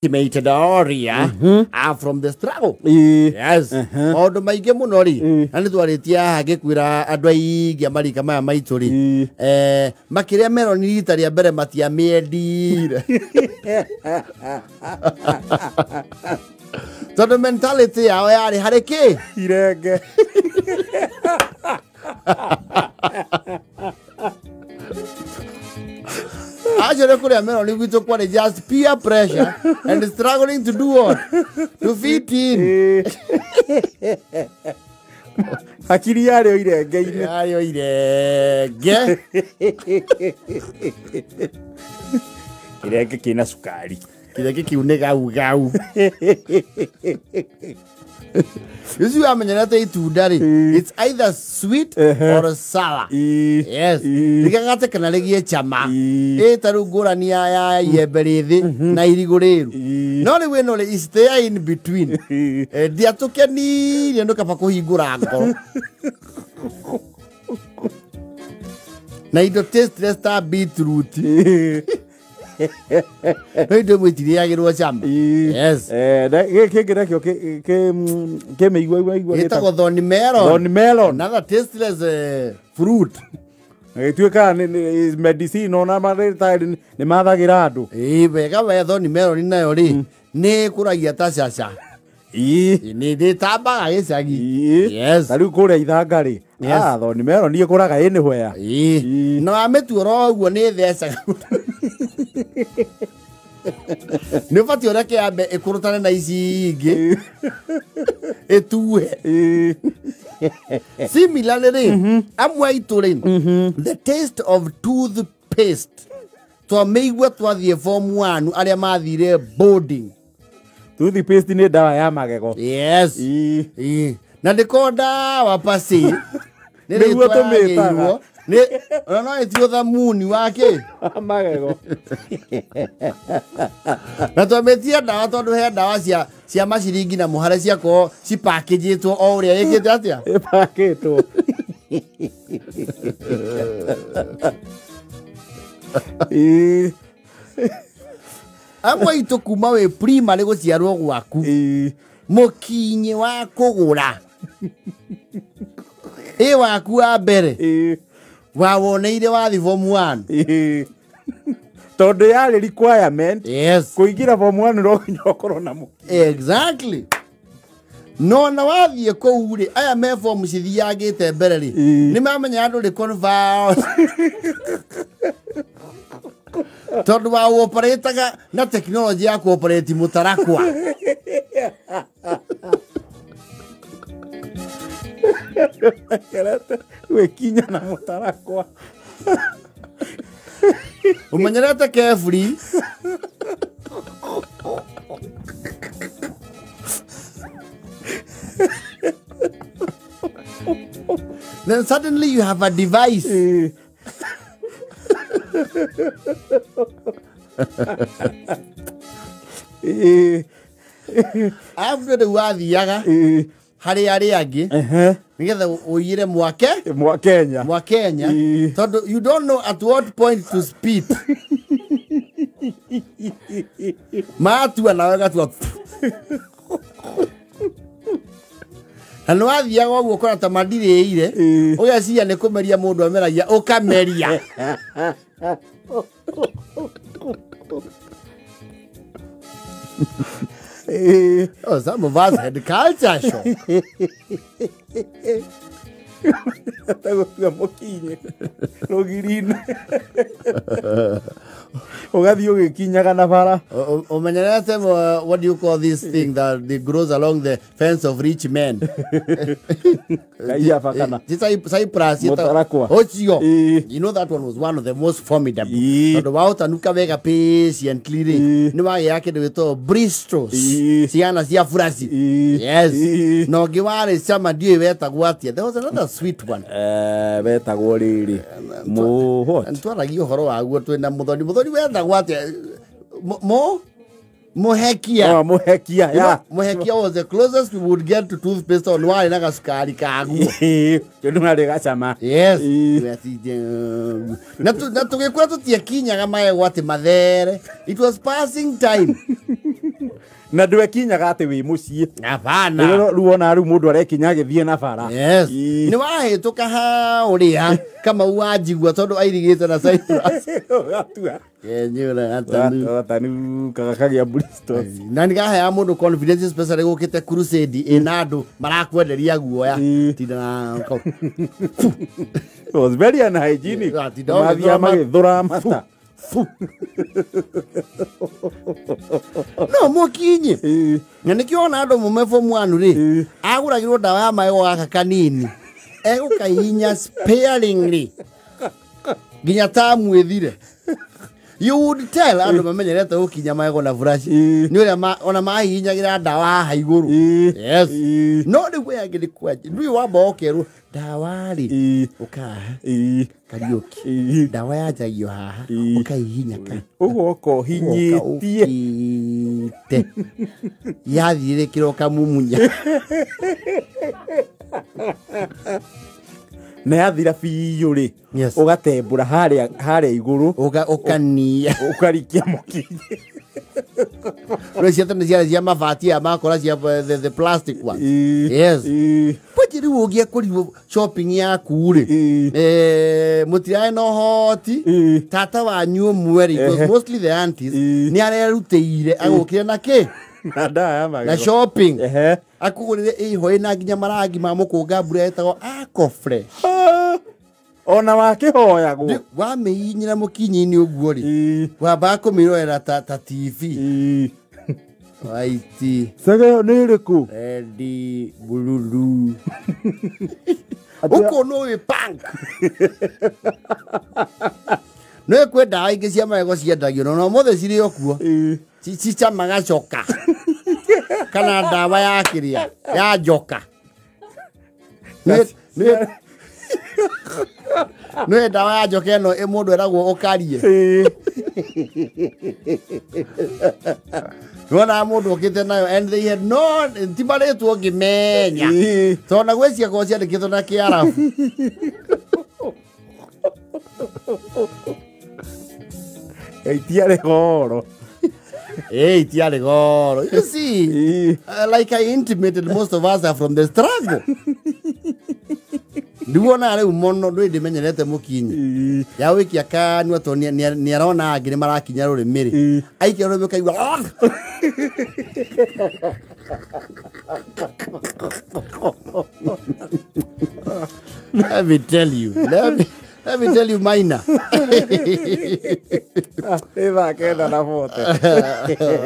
Estimated area are from the struggle. Yes. Maũndũ maingĩ mũno rĩ, na nĩ twarĩtie haha ngĩkwĩra andũ aingĩ a marika maya maitũ rĩ, makĩrĩa meroni rita rĩa mbere matiamĩendire. Tondũ mentality yao yarĩ harĩ kĩ? Irenge. Acio kũrĩa meroni gwitũ kwarĩ just peer pressure and struggling to do what? To fit in. Hakiri yarĩ o irenge-inĩ. Yarĩ o irenge. Kirenge kĩna cukari. Kirenge kĩu nĩ gau gau. Ucio wamenyerete itunda rĩ, it's either sweet or sour. Yes. Rĩgagate kana rĩgie chama. Ĩ ta rĩu ngũrani ya iembe rĩthĩ na irigũ rĩru. No rĩu ĩno rĩ, is there in between. Ndiatũkenirie nĩ kaba kũhingũra ngoro. Na indo tasteless ta beetroot. No indo imwe itirĩagĩrwo cama. Yes. Gĩkĩ kĩngĩ nakĩo kĩ mĩigua igua igua Gĩtagwo thorny melon. Thorny melon. Another tasteless fruit. Gĩtuĩkaga nĩ medicine ona marĩtarĩ nĩ mathagĩra andũ. Ĩĩ wega we thorny melon nayo rĩ, nĩ ĩkũragia ta caca. Nĩ ĩtambaga gĩcagi. Yes. Ta rĩu kũrĩa ithanga rĩ, thorny melon ĩkũraga anywhere. Ĩĩ. Na wamĩtua ũguo nĩ ĩthecaga. Nĩ ũbatiĩ ũreke yambe ĩkũrũtane na ici ingĩ ĩtuhe. Similarly rĩ, amwe aitũ rĩ, the taste of toothpaste twamĩigua twathiĩ form 1 arĩa mathire boarding. Toothpaste nĩ ndawa ya magego. Yes. Na ndĩkorwo ndawa pasi. Nĩ Nĩguo rĩtwa tũmĩtaga. yagĩirwo. Nĩ ona no ĩtio thamuni wa kĩ? Magego. Na twamĩtie ndawa tondũ he ndawa cia maciringi na mũhare ciakorwo cipakĩnjĩtwo o ũrĩa ĩkĩte atĩa? Ĩpakĩtwo. Amwe aitũ kuma wĩ primary gũciarwo gwaku. Mũkinyĩ wa kũgũra. Ĩ waku wa mbere. Wawoneire wathi form 1. Tondũ yarĩ requirement. Yes. Kũingĩra form 1 no nginya ũkorwo na mũkinyĩ. Exactly. No na wathiĩ kũu rĩ, aya me form cithiangĩte mbere rĩ, nĩ mamenya andũ rĩ converse. Tondũ wa operataga na tekinoronjĩ ya kũoperate mũtarakwa. Kerete gwĩkinya na mũtarakwa. Ũmenyerete keburi. Then suddenly you have a device. After the wathiaga harĩ arĩa angĩ nĩgetha ũiyĩre mwake mwa Kenya. Mwa Kenya. Tondũ you don't know at what point to speed. Matua nawe gatua. Na nĩ wathiaga ũguo ũkora ta mandirĩire, ũgeciria nĩ kũmeria mũndũ ameragia, ũkameria. Oh, some of us had culture shock. Tagũtua mũkinyĩ rũgiri-inĩ. Ũgathiĩ ũgĩkinyaga na bara. Ũmenyerete what do you call this thing that grows along the fence of rich men? Kaiafa kana. Cyprus. Mũtarakwa. Ũcio. You know that one was one of the most formidable. Tondũ waũtanuka wega patiently rĩ, nĩ wagĩaga kĩndũ gĩtagwo bristles. Ciana cia furaci. Yes. Na ũngĩ warĩ cama ndiũĩ wetagwo atĩa. There was another sweet one. Wetagwo rĩrĩ. What? Twaragia ũhoro waguo twĩna mũthoni. Mũthoni wetagwo atĩa? Muhekia. Oh, Muhekia, yeah. Muhekia was the closest we would get to toothpaste on wine na gasukari kaguo. Tondu marĩ gacama. Yes. Na tũgĩkũra tũtiakinyaga magego atĩ mathere. It was passing time. Na ndwekinyaga atĩ wĩ mũciĩ. Hapana. Rĩu wona rĩu mũndũ arekinya agĩthiĩ na bara. Yes. Ii. Nĩ wahĩtũka haũrĩa Kamau wanjigua tondũ airigĩte na Cyprus. Ũgatua. Kenyũra gatanu. Gatanu gakagĩa Bristol. Na nĩkaheaga mũndũ confidence especially gũkĩte crusade ĩna andũ marakwenderia guoya. Ii. Tinda na It was very unhygienic. Atinda Mathiaga ũgĩthũra magĩthũra mata. No mũkinyi. Ii. Na nĩkĩo ona andũ mume form 1 rĩ Ii. agũragĩrwo ndawa ya magego gaka kanini egũkahihinya sparingly nginya tamu ĩthire. You would tell andũ mamenyerete gũkinya magego na brush Ii. nĩ ũrĩa ona mahihinyagĩra ndawa haha igũrũ. Ii. Yes. Ii. No rĩu we angĩ nĩ kwanjia ndũĩ wamba ũkerwo ndawa rĩ Ii. ũkaha Ii. Kariũki Ii. ndawa yanjagio haha Ii. ũkahihinya ka Ũgoka ũhinyĩtie. ũkĩte yathirĩkĩra ũkamumunya. Na yathira biũ rĩ Yes. ũgatembũra harĩa harĩa igũrũ Ũkania ũkarikia mũkinyi. rä cia tene ciarä cia mabati aya makora cia the plastic ones. Ii. Yes. Ii. Bwaji rĩu ũngĩakorirwo shopping yaku rĩ Ii. mũtirarĩ na ũhoti Ii. tata wanyu ũmwe rĩ it was Ehe. mostly the aunties Ii. nĩ arerutĩire agũkire na kĩ Na ndawa ya na magego. shopping Ehe. akũgũrĩre ĩho ĩna nginya marangi ma mũkũnga mbura etagwo Aquafresh. Ah. Ona wakĩhoyagwo. Wamĩhihinyĩra mũkinyi-inĩ ũguo rĩ Ii. wambaga kũmĩrorera ta TV. Ii. White, Cege ĩyo nĩ ĩrĩkũ? red, blue. Ũkona wĩ punk. No kwĩ ndawa ingĩ cia magego ciendagio na ona ũmũthĩ cirĩ o kuo. Ii. Cicamaga coka kana ndawa ya kĩrĩa ya njoka. Nĩ ndawa ya njoka ĩno mũndũ eragwo ũkarie. Ii. Nĩwonaga mũndũ okĩte nayo and they had no ti marĩtwo ngĩmenya. Ii. Tondũ na gwĩ ciakorwo ciandĩkĩtwo na kĩarabu. Itiarĩ goro. Ĩ itiarĩ goro. You see, Ii. like I intimated, most of us are from the struggle. Ndiwonaga rĩu mũno ndũĩ ndĩmenyerete mũkinyi. Ii. Ya wĩkia kanua tondũ nĩ arona angĩ nĩ marakinya rũrĩmĩ rĩ. Ii. Aikia rũrĩmĩ ũkaigua "Ah!" Let me tell you. Let me tell you minor. Nĩ thaa 9:40.